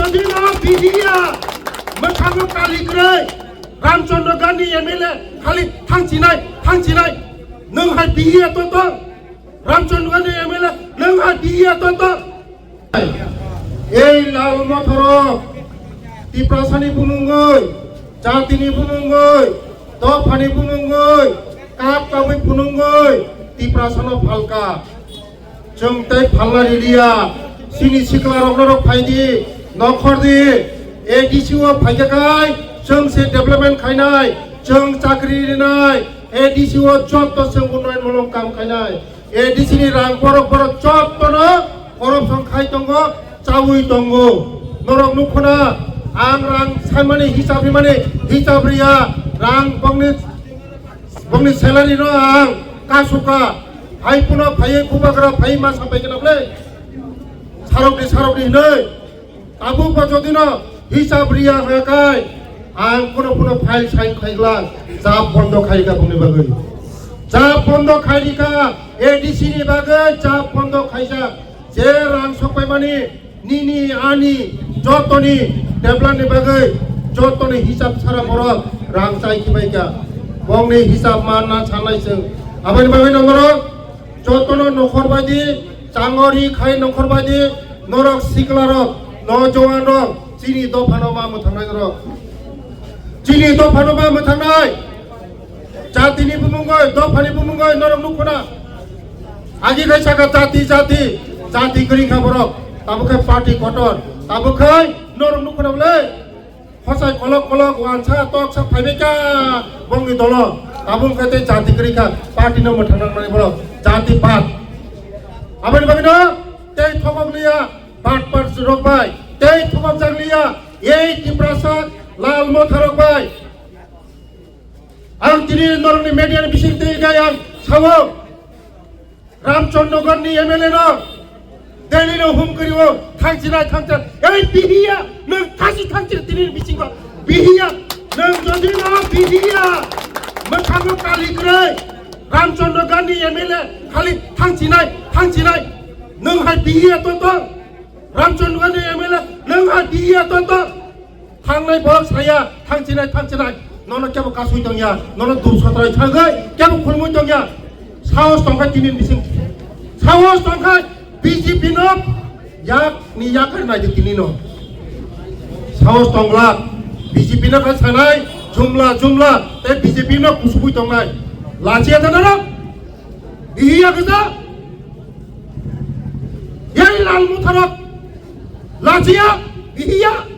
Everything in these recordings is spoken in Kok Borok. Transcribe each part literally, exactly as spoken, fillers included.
Jodi no bihiya, mwkhango kali kwrwi, Ramchandra Gandhi M L A khali thangchinai, thangchinai. Nwng hai bihiya to tong. Ramchandra Gandhi M L A, nwng hai bihiya to tong. Ei lal mothorok, Tiprasani bumungoi, jatini bumungoi, dophani bumungoi, kap kabui phunungoi, Tiprasano phalka. Chwng tei phalna riliya, chini siklarok norok phaidi, nokhordi, A D C o phaikha khai, chwng se development khainai, chwng chakri rinai, A D C o jotto chwng unnoyon mulok kam khainai. A D C ni rang borok borok jottono corruption khai tongo, chaui tongo. Norok nukhuna, ang rang sanmani hisab rimani hisab riya, rang bongni Bongni salary no ang kasuka. Hai puno phaiwi bubagra phaiwi ma sapai kena ble. Sarok di, sarok di hinoi. Tabuk ba jodi no hisab riya hwnkhe ang puno puno file sign khaigla. Jab bondo khaika bongni bagwi. Jab bondo khaika A D C ni bagwi jab bondo khaijak. Je rang sokpaimani nini ani jotoni development ni bagwi jotoni hisab sara borok rang chai khibaikha. Bongni hisab manna sanai chwng. Aboni bagwi no norok jotono nokhor baidi changori khai nokhor baidi norok siklarok nojowan rok chini dophano ma mwthangnai norok. Chini dophano ma mwthangnai. Jatini bumungoi, dophani bumungoi, norok nukhuna. Agi khai saka jati, jati, jati kwrwi kha borok. Tabuk khai party kotor. Tabuk khai norok nukhuna bole. Khosai kolok kolok, wansa toksa phaibai kha bongni dolo. Tabuk khai tei jati kwrwi kha, party no mwthang nang nai borok. Jati pat. Aboni bagwi no tei thokok liya, pat pat rok bai. Tei thokok jak liya, ei Tiprasa lal motha rok bai. Ang tini norokni media ni bising twi khe ang sao, Ramchandra Gandhi M L A no Delhi no hum kari o thangsinai thangsa, ei bihiya, nwng thasi thangsi tini ni bisingo bihiya, nwng jodi no bihiya, mwkhango kali kwrwi, Ramchandra Gandhi M L A khali thangsinai, thangsinai, nwng hai bihiya to tong, Ramchandra Gandhi M L A, nwng hai bihiya to tong. Thangnai borok saya, thangsinai, thangsinai. Nono kebo kasui tongya, nono dum sotrai thangwi kebo khulumui tongya. Sahos tongkha tini bising. Sahos tongkha B J P no yak ni yakar nai tini no. Sahos tongla B J P no kha sanai, jumla, jumla, te B J P no kusubui tongnai. Lachiya da norok? Bihiya kisa? Yai lal mutharok. Lachiya, bihiya.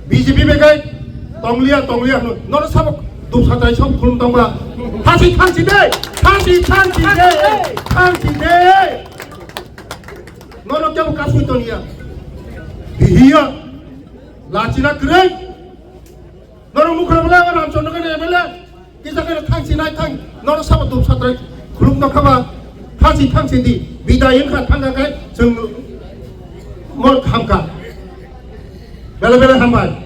B J P bekai tongliya, tongliya hwno. Nono sabok dum satai sabok khulum tongba. Thasi thangsi de, thasi thangsi de, thangsi de. Nono kebo kasui tongya. Bihiya. Lachina kwrwi. Norok mukhra bwlai o Ramchandra Gandhi M L A kisa khe thangsi nai thang, norok sabo dum satrai khulum no khaba, thangsi thangsi di bidai wngkha thangkha khe chwng mol khamkha. Bele bele hambai.